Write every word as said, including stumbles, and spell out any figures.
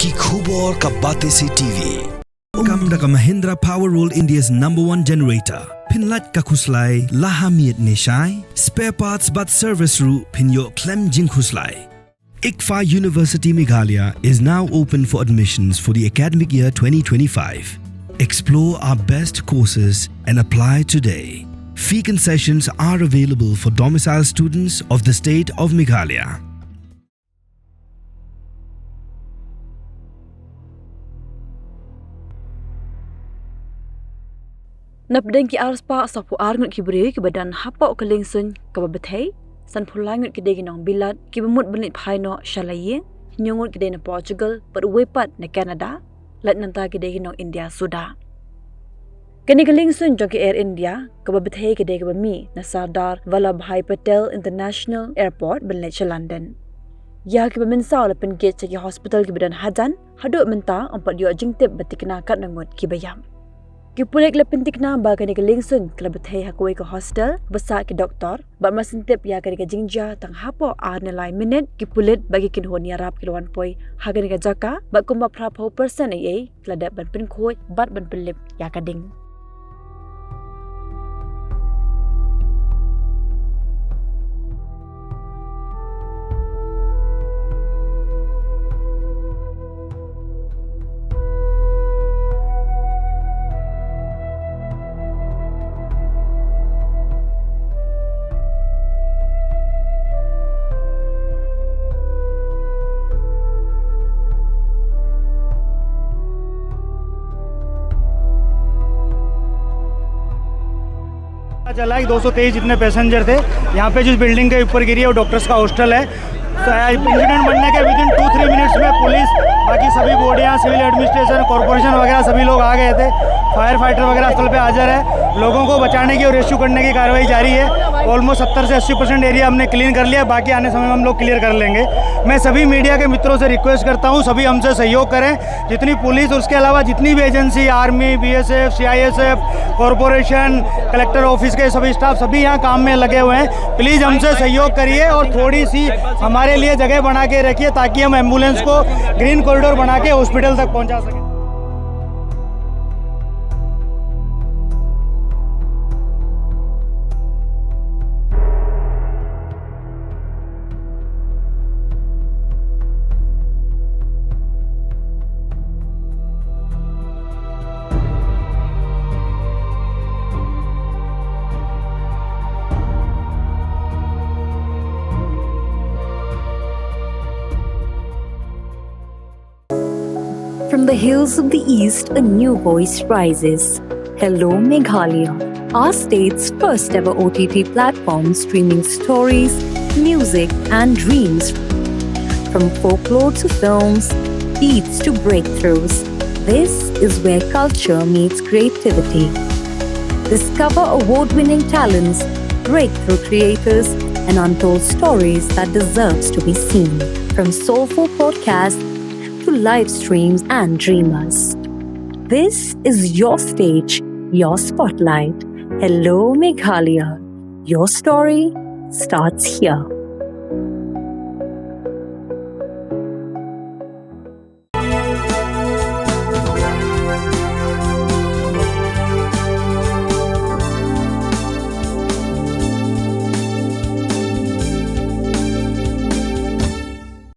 Ki khubor ka Batesi T V. Kam da ka Mahindra Power World, India's number one generator. Pynlait ka khuslai la ha miet ne shai. Spare parts bad service ruh phin ïoh khlem jingkhuslai. ICFAI University Meghalaya is now open for admissions for the academic year twenty twenty-five. Explore our best courses and apply today. Fee concessions are available for domicile students of the state of Meghalaya. Napdeng ki arspah sawphew ar ngut ki briew kiba don hapoh ka liengsuiñ kaba bthei, sanphew lai ngut ki dei ki nong Bilat kiba mut ban leit phai noh sha la ïing, hynñiew ngut ki dei na Portugal bad uwei pat na Canada, lait nangta ki dei ki nong India suda. Kane ka liengsuiñ jong ka Air India kaba bthei ka dei kaba mih na Sardar Vallabhbhai Patel International Airport ban leit sha London. Ïa kiba mynsaw la pynkit sha ki hospital kiba don hajan, haduh mynta ym pat ïoh jingtip ba thikna katno ngut kiba ïap. Ki pulit la pynthikna ba kane ka liengsuiñ ka la bthei ha kawei ka hostel ba sah ki doktor, bad mar syn tip ïa kane ka jingjia tang hapoh ar ne lai minit ki pulit bad ki kynhun ïarap ki la wan poi ha kane ka jaka, bad kumba phra phew percent eiei ki la dep ban pynkhuid bad ban pynlip ïa ka ding. चला है, दो सौ तेईस जितने पैसेंजर थे। यहाँ पे जिस बिल्डिंग के ऊपर गिरी है, वो डॉक्टर्स का हॉस्टल है। तो इंसिडेंट बनने के within two three minutes में पुलिस, बाकी सभी बॉडियाँ, सिविल एडमिनिस्ट्रेशन, कॉरपोरेशन वगैरह सभी लोग आ गए थे। फायर फाइटर वगैरह स्थल पे हाजिर है। लोगों को बचाने की और रेस्क्यू करने की कार्रवाई जारी है। ऑलमोस्ट सत्तर से अस्सी परसेंट एरिया हमने क्लीन कर लिया, बाकी आने समय में हम लोग क्लियर कर लेंगे। मैं सभी मीडिया के मित्रों से रिक्वेस्ट करता हूँ, सभी हमसे सहयोग करें। जितनी पुलिस और उसके अलावा जितनी भी एजेंसी, आर्मी, बीएसएफ, सीआईएसएफ, कॉरपोरेशन, कलेक्टर ऑफिस के सभी स्टाफ, सभी यहाँ काम में लगे हुए हैं। प्लीज हमसे सहयोग करिए और थोड़ी सी हमारे लिए जगह बना के रखिए, ताकि हम एम्बुलेंस को ग्रीन कॉरिडोर बना के हॉस्पिटल तक पहुँचा सकें। From the hills of the East, a new voice rises. Hello, Meghalaya, our state's first ever O T T platform streaming stories, music, and dreams. From folklore to films, beats to breakthroughs, this is where culture meets creativity. Discover award winning talents, breakthrough creators, and untold stories that deserves to be seen. From soulful podcasts to live streams and dreamers. This is your stage, your spotlight. Hello, Meghalaya. Your story starts here.